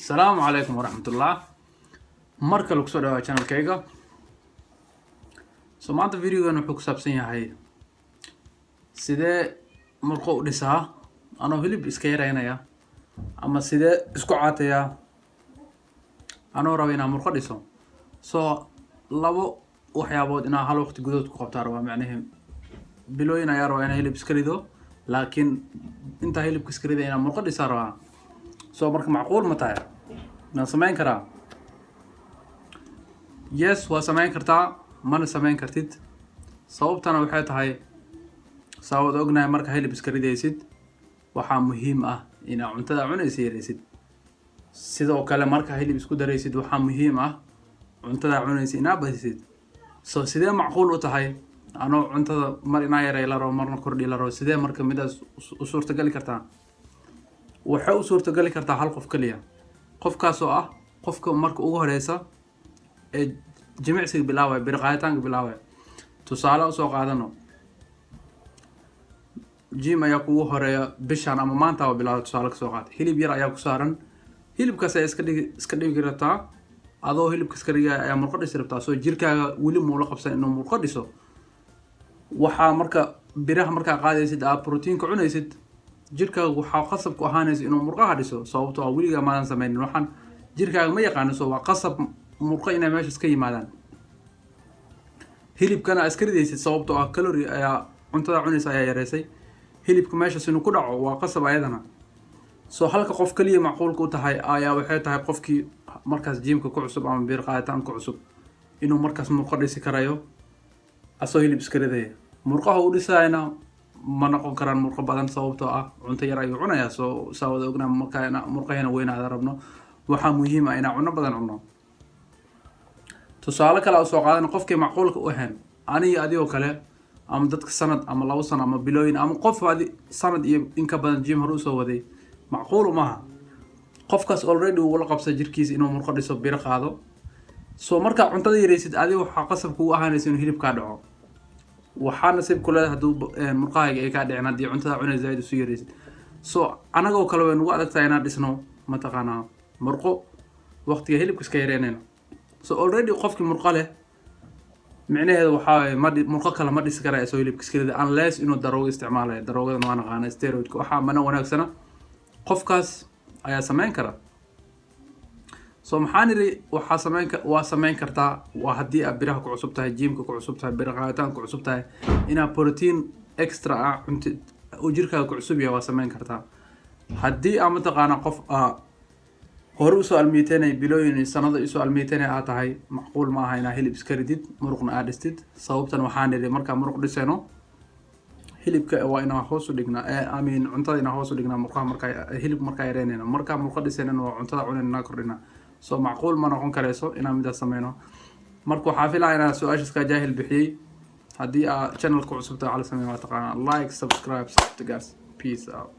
Asalaamu calaykum waraxmatullah. Mar kale kusoo dhawaa channelkayga. So maanta videogan wuxuu ku saabsan yahay sidee murqo u dhisaa anoo hilib iska yareynaya, ama sidee isku caatayaa anoo raba inaan murqo dhiso. So labo waxyaabood inaa hal waqti gudahood ku qabtaa rabaa. Macnaheed, bilooyin ayaa rabaa inaa hilib iska rido, laakiin intaa hilibka iska riday inaan murqo dhisaa rabaa. So marka macquul ma tahay? Maan samayn karaa? Yes, waa samayn kartaa, mana samayn kartid. Sababtana waxay tahay, saa waad ognahay, marka hilib iska ridaysid waxaa muhiim ah inaa cuntada cunaysa yaraysid. Sidoo kale, marka hilib isku daraysid, waxaa muhiim ah cuntada cunaysa inaa badisid. So sidee macquul u tahay anoo cuntada mar inaa yaray la rabo, marna kordhi la rabo? Sidee marka midaas u suurtagali kartaa? Waxay u suurtagali kartaa hal qof keliya, qofkaas oo ah qofka marka ugu horeysa ee jimicsiga bilaabaya, birqaaditaanka bilaabaya. Tusaale usoo qaadano, gym ayaa kugu horeeya bishan ama maanta waa bilaabay. Tusaale kasoo qaata, hilib yar ayaa ku saaran. Hilibkaas ayaa iska dhigi rabtaa. Adoo hilibka iska dhigaya ayaa murqo dhisi rabtaa. So jirkaaga weli muula qabsan inuu murqo dhiso. Waxaa marka biraha markaa qaadaysid, aa proteinka cunaysid, jirkaaga waxaa qasab ku ahaanaysa inuu murqaha dhiso, sababtoo ah weligaa maadan sameynin waxaan, jirkaaga ma yaqaano. So waa qasab murqo inay meeshaas ka yimaadaan. Hilibkana iska ridaysid, sababtoo ah calorie ayaa cuntada cunaysa ayaa yareysay. Hilibka meeshaas inuu ku dhaco waa qasab ayadana. So halka qof kaliya macquulka u tahay ayaa waxay tahay qofkii markaas gymka ku cusub ama bir qaaditaan ku cusub, inuu markaas murqo dhisi karayo asoo hilib iska ridaya. Murqaha u dhisayana ma noqon karaan murqo badan, sababtoo ah cunto yar ayuu cunayaa. Soo saa wada ognaa, markaa murqaheena weynaada rabno, waxaa muhiim ah inaan cunno badan cunno. Tusaale kale oo soo qaadan, qofkii macquulka u ahayn aniga, adigoo kale, ama dadka sanad ama 2 sano ama bilooyin, ama qof adi sanad iyo in ka badan gym hore usoo waday, macquul umaha. Qofkaas already uu la qabsay jirkiisa inuu murqo dhiso, biro qaado. So markaa cuntada yaraysid, adiga waxaa qasab kugu ahaanaysa inuu hilib kaa dhaco. Waxaa nasiib ku leedahay hadduu murqahayga ay kaa dhicin haddii cuntada cunay zaaid isu yaraysid. So anagoo kale way nagu adagtahay inaan dhisno, mataqaanaa, murqo waqtiga hilibka iska yareynayno. So already qofkii murqo leh, micnaheedu waxaa waaye ma murqo kale ma dhisi karaya soo hilibka iska rida, unless inuu daroogo isticmaalayo. Daroogadan waa naqaana, steroidka, waxaa mana wanaagsana. Qofkaas ayaa sameyn kara. So maxaan idhi? Waxaa sameyn ka waa sameyn kartaa, waa haddii aad biraha ku cusub tahay, gymka ku cusub tahay, bira qaaditaan ku cusub tahay, inaad protein extra ah cuntid, uu jirkaaga ku cusub yahay, waa sameyn kartaa. Haddii aa, mataqaana, qof aa hore usoo almiitenay, bilooyin iyo sanado usoo almiitenay aa tahay, macquul ma aha inaa hilib iska ridid, muruqna aa dhistid. Sababtan waxaan idhi, markaa muruq dhisayno, hilibka waa inaa hoos u dhignaa, I mean, cuntada inaa hoos u dhignaa, murqaha markaa hilib markaa yareynayno. Markaa murqo dhisaynana waa cuntada cunayna kordhinaa. So macquul ma noqon karayso inaan midaas sameyno. Marka waxaa filaya inaan su-aashaas kaa jaahil bixiyey. Haddii aa channelka cusubta, waxaa la sameeya waa taqaanaa: like, subscribe, guys. Peace out.